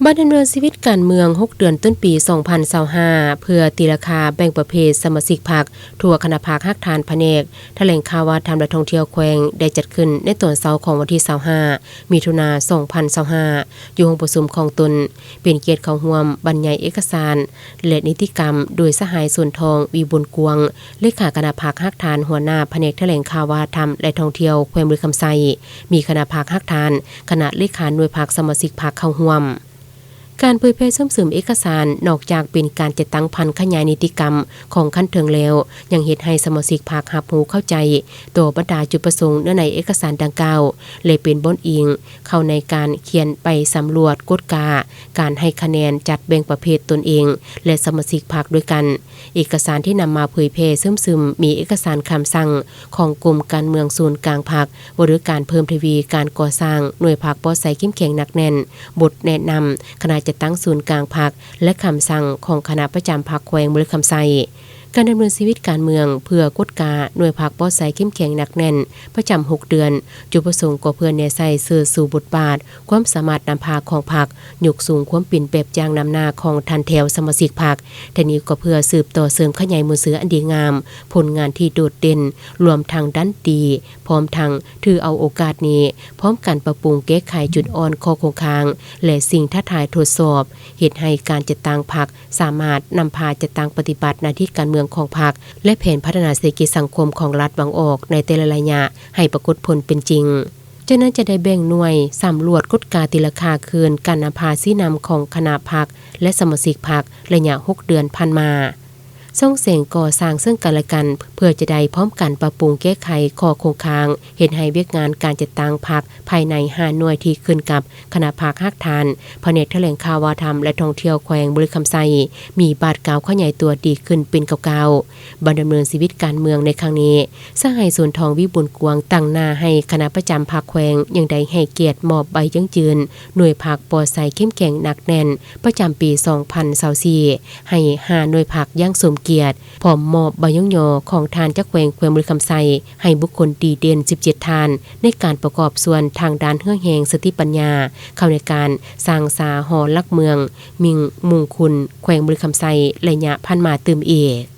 ບັດດຳເນີນຊີວິດການເມືອງ ຫົກເດືອນຕົ້ນປີ ສອງພັນຊາວຫ້າ ເພື່ອຕີລາຄາແບ່ງປະເພດສະມາຊິກພັກ ທົ່ວຄະນະພັກຮາກຖານພະແນກຖະແຫຼງຂ່າວວັດທະນະທຳ ແລະ ທ່ອງທ່ຽວແຂວງ ໄດ້ຈັດຂຶ້ນໃນຕອນເຊົ້າຂອງວັນທີ ຊາວຫ້າ ມິຖຸນາ ສອງພັນຊາວຫ້າ ຢູ່ຫ້ອງປະຊຸມຂອງຕົນ. ເປັນກຽດເຂົ້າຮ່ວມບັນຍາຍເອກະສານ ແລະ ນິຕິກຳ ໂດຍສະຫາຍ ສວນທອງ ວິບູນກວາງ ເລຂາຄະນະພັກຮາກຖານ ຫົວໜ້າພະແນກຖະແຫຼງຂ່າວວັດທະນະທຳ ແລະ ທ່ອງທ່ຽວແຂວງບໍລິຄຳໄຊ, ມີຄະນະພັກຮາກຖານ, ຄະນະເລຂາໜ່ວຍພັກ, ສະມາຊິກພັກເຂົ້າຮ່ວມ. ການເຜີຍແຜ່ເຊື່ອມຊຶມເອກະສານ ນອກຈາກເປັນການຈັດຕັ້ງຜັນຂະຫຍາຍນິຕິກຳຂອງຂັ້ນເທິງແລ້ວ, ຍັງເຮັດໃຫ້ສະມາຊິກພັກຮັບຮູ້ເຂົ້າໃຈຕໍ່ບັນດາຈຸດປະສົງເນື້ອໃນເອກະສານດັ່ງກ່າວ ແລະ ເປັນບ່ອນອີງເຂົ້າໃນການຂຽນໃບສຳຫຼວດກວດກາ ການໃຫ້ຄະແນນຈັດແບ່ງປະເພດຕົນເອງ ແລະ ສະມາຊິກພັກດ້ວຍກັນ. ເອກະສານທີ່ນຳມາເຜີຍແຜ່ເຊື່ອມຊຶມ ມີເອກະສານຄຳສັ່ງຂອງກົມການເມືອງສູນກາງພັກ ວ່າດ້ວຍການເພີ່ມທະວີການກໍ່ສ້າງໜ່ວຍພັກປອດໃສເຂັ້ມແຂງໜັກແໜ້ນ, ບົດແນະນຳຄະນະຈັດຕັ້ງສູນກາງພັກ ແລະ ຄຳສັ່ງຂອງຄະນະປະຈຳພັກແຂວງບໍລິຄຳໄຊ. ການດຳເນີນຊີວິດການເມືອງເພື່ອກວດກາໜ່ວຍພັກປອດໃສເຂັ້ມແຂງໜັກແໜ້ນປະຈຳຫົກເດືອນ, ຈຸດປະສົງກໍເພື່ອແນໃສ່ເຊີຊູບົດບາດ, ຄວາມສາມາດນຳພາຂອງພັກ, ຍົກສູງຄວາມເປັນແບບຢ່າງນຳໜ້າຂອງທ່ານແຖວສະມາຊິກພັກ. ທັງນີ້ກໍເພື່ອສືບຕໍ່ເສີມຂະຫຍາຍມູນເຊື້ອອັນດີງາມ, ຜົນງານທີ່ໂດດເດັ່ນ, ລວມທັງດ້ານດີ, ພ້ອມທັງຖືເອົາໂອກາດນີ້ ພ້ອມກັນປັບປຸງແກ້ໄຂຈຸດອ່ອນ, ຂໍ້ຄົງຄ້າງ ແລະ ສິ່ງທ້າທາຍທົດສອບ, ເຮັດໃຫ້ການຈັດຕັ້ງພັກສາມາດນຳພາຈັດຕັ້ງປະຕິບັດໜ້າທີ່ການເມືອງຂອງພັກ ແລະ ແຜນພັດທະນາເສດຖະກິດສັງຄົມຂອງລັດວາງອອກໃນແຕ່ລະໄລຍະໃຫ້ປາກົດຜົນເປັນຈິງ. ຈາກນັ້ນຈະໄດ້ແບ່ງໜ່ວຍສຳຫຼວດກວດກາຕີລາຄາຄືນການນຳພາຊີ້ນຳຂອງຄະນະພັກ ແລະ ສະມາຊິກພັກໄລຍະຫົກເດືອນຜ່ານມາ. ຊ່ອງແສງກໍ່ສ້າງເຊິ່ງກັນແລະກັນ ເພື່ອຈະໄດ້ພ້ອມກັນປັບປຸງແກ້ໄຂຂໍ້ຄົງຄ້າງ, ເຮັດໃຫ້ວຽກງານການຈັດຕັ້ງພັກພາຍໃນຫ້າໜ່ວຍທີ່ຂຶ້ນກັບຄະນະພັກຮາກຖານ, ພະແນກຖະແຫຼງຂ່າວວັດທະນະທຳ ແລະ ທ່ອງທ່ຽວແຂວງບໍລິຄຳໄຊ ມີບາດກ້າວຂະຫຍາຍຕົວດີຂຶ້ນເປັນກ້າວໆ. ບັດດຳເນີນຊີວິດການເມືອງໃນຄັ້ງນີ້, ສະຫາຍ ສວນທອງ ວິບູນກວາງ ຕາງໜ້າໃຫ້ຄະນະປະຈຳພັກແຂວງ ຍັງໄດ້ໃຫ້ກຽດມອບໃບຢັ້ງຢືນໜ່ວຍພັກປອດໃສເຂັ້ມແຂງໜັກແໜ້ນປະຈຳປີສອງພັນຊາວສີ່ ໃຫ້ຫ້າໜ່ວຍພັກຢ່າງສົມກຽດ, ພ້ອມມອບໃບຍ້ອງຍໍຂອງທ່ານເຈົ້າແຂວງແຂວງບໍລິຄຳໄຊ ໃຫ້ບຸກຄົນດີເດັ່ນສິບເຈັດທ່ານ ໃນການປະກອບສ່ວນທາງດ້ານເຫື່ອແຮງສະຕິປັນຍາ ເຂົ້າໃນການສ້າງສາຫໍຫຼັກເມືອງມິງມຸງຄຸນ ແຂວງບໍລິຄຳໄຊ ໄລຍະຜ່ານມາຕື່ມອີກ.